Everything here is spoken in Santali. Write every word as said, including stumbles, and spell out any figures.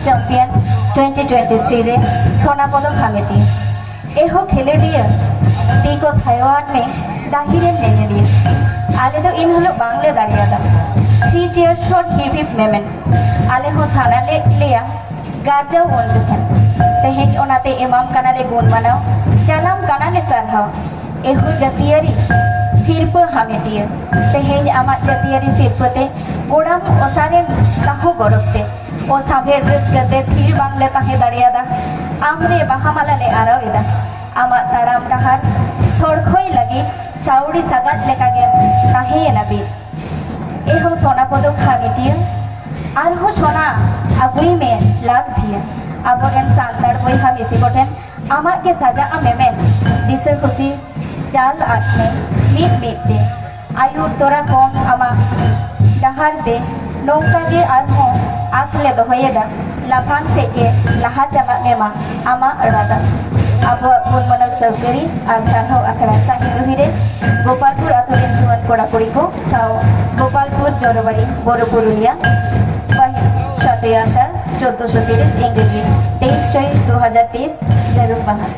ᱪᱟᱢᱯᱤᱭᱟᱱ ᱴᱩᱭᱮᱱᱴᱤ ᱴᱩᱭᱮᱱᱴᱤ ᱛᱷᱨᱤ ᱨᱮ ᱥᱚᱱᱟ ᱯᱚᱫᱚᱠ ᱦᱟᱢᱮᱴᱤᱭᱟᱹ᱾ ᱮᱦᱚ ᱠᱷᱮᱞᱳᱰᱤᱭᱟᱹ, ᱛᱤ ᱠᱚ ᱛᱷᱟᱭᱚᱣᱟᱱ ᱢᱮ, ᱰᱟᱹᱦᱤ ᱨᱮᱱ ᱧᱮᱧᱮᱞᱤᱭᱟᱹ᱾ ᱟᱞᱮ ᱫᱚ ᱤᱱ ᱦᱤᱞᱳᱜ ᱵᱟᱝᱞᱮ ᱫᱟᱲᱮᱭᱟᱫᱟ᱾ Three cheers for Hip Hip Moment᱾ ᱟᱞᱮ ᱦᱚᱸ ᱥᱟᱱᱟ ᱞᱮᱫ ᱞᱮᱭᱟ ᱜᱟᱨᱡᱟᱣ ᱩᱱ ᱡᱚᱠᱷᱚᱱ᱾ ᱛᱮᱦᱮᱧ ᱚᱱᱟᱛᱮ ᱮᱢᱟᱢ ᱠᱟᱱᱟᱞᱮ ᱜᱩᱱ ᱢᱟᱱᱟᱣ, ᱪᱟᱞᱟᱢ ᱠᱟᱱᱟᱞᱮ ᱥᱟᱨᱦᱟᱣ᱾ ᱮᱦᱚ ᱡᱟᱹᱛᱤᱭᱟᱹᱨᱤ ᱥᱤᱨᱯᱟᱹ ᱦᱟᱢᱮᱴᱤᱭᱟᱹ, ᱛᱮᱦᱮᱧ ᱟᱢᱟᱜ ᱡᱟᱹᱛᱤᱭᱟᱹᱨᱤ ᱥᱤᱨᱯᱟᱹ ᱛᱮ ᱜᱚᱲᱟᱢ ᱚᱥᱟᱨᱮᱱ ᱛᱟᱦᱚ ᱜᱚᱨᱚᱵ ᱛᱮ ᱚ ᱥᱟᱸᱵᱷᱮᱲ ᱨᱟᱹᱥᱠᱟᱹ ᱛᱮ ᱛᱷᱤᱨ ᱵᱟᱝᱞᱮ ᱛᱟᱦᱮᱸ ᱫᱟᱲᱮᱭᱟᱫᱟ᱾ ᱟᱢ ᱨᱮ ᱵᱟᱦᱟ ᱢᱟᱞᱟ ᱞᱮ ᱟᱨᱟᱣ ᱮᱫᱟ᱾ ᱟᱢᱟᱜ ᱛᱟᱲᱟᱢ ᱰᱟᱦᱟᱨ ᱥᱚᱲᱠᱷᱚᱭ ᱞᱟᱹᱜᱤᱫ ᱥᱟᱹᱣᱲᱤ ᱥᱟᱜᱟᱫ ᱞᱮᱠᱟᱜᱮᱢ ᱛᱟᱦᱮᱸᱭᱮᱱᱟ ᱵᱤᱨ᱾ ᱮᱦᱚ ᱥᱚᱱᱟ ᱯᱚᱫᱚᱠ ᱦᱟᱢᱮᱴᱤᱭᱟᱹ, ᱟᱨᱦᱚᱸ ᱥᱚᱱᱟ ᱟᱹᱜᱩᱭ ᱢᱮ ᱞᱟᱹᱠᱛᱤᱭᱟ᱾ ᱟᱵᱚᱨᱮᱱ ᱥᱟᱱᱛᱟᱲ ᱵᱚᱭᱦᱟ ᱢᱤᱥᱤ ᱠᱚᱴᱷᱮᱱ ᱟᱢᱟᱜ ᱜᱮ ᱥᱟᱡᱟᱜᱼᱟ ᱢᱮᱢᱮᱱ᱾ ᱫᱤᱥᱟᱹ ᱠᱩᱥᱤ ᱪᱟᱞ ᱟᱫ ᱢᱮ ᱢᱤᱫ ᱢᱤᱫ ᱛᱮ᱾ ᱟᱹᱭᱩᱨ ᱛᱚᱨᱟ ᱠᱚᱢ ᱟᱢᱟᱜ ᱰᱟᱦᱟᱨ ᱛᱮ᱾ ᱱᱚᱝᱠᱟ ᱜᱮ ᱟᱨᱦᱚᱸ ᱟᱥ ᱞᱮ ᱫᱚᱦᱚᱭᱮᱫᱟ ᱞᱟᱯᱷᱟᱝ ᱥᱮᱫ ᱜᱮ ᱞᱟᱦᱟ ᱪᱟᱞᱟᱜ ᱢᱮ ᱢᱟ ᱟᱢᱟᱜ ᱨᱟᱫᱟ᱾ ᱟᱵᱚᱣᱟᱜ ᱜᱩᱱ ᱢᱟᱱᱟᱣ ᱥᱟᱹᱣᱠᱟᱹᱨᱤ ᱟᱨ ᱥᱟᱨᱦᱟᱣ ᱟᱠᱷᱲᱟ ᱥᱟᱹᱦᱤ ᱡᱩᱦᱤ ᱨᱮ ᱜᱳᱯᱟᱞᱯᱩᱨ ᱟᱛᱳ ᱨᱮᱱ ᱡᱩᱣᱟᱹᱱ ᱠᱚᱲᱟ ᱠᱩᱲᱤ ᱠᱚ ᱪᱷᱟᱣ ᱜᱳᱯᱟᱞᱯᱩᱨ ᱡᱚᱨᱚᱵᱟᱲᱤ ᱵᱳᱨᱳ ᱯᱩᱨᱩᱞᱤᱭᱟ, ᱯᱟᱹᱦᱤᱞ ᱥᱟᱛᱮᱭ ᱟᱥᱟᱲ ᱪᱳᱫᱽᱫᱳᱥᱚ ᱛᱤᱨᱤᱥ ᱤᱝᱨᱮᱡᱤ, ᱛᱮᱭᱤᱥ ᱪᱷᱚᱭ ᱫᱩ ᱦᱟᱡᱟᱨ ᱛᱮᱭᱤᱥ ᱡᱟᱹᱨᱩᱢ ᱢᱟᱦᱟ᱾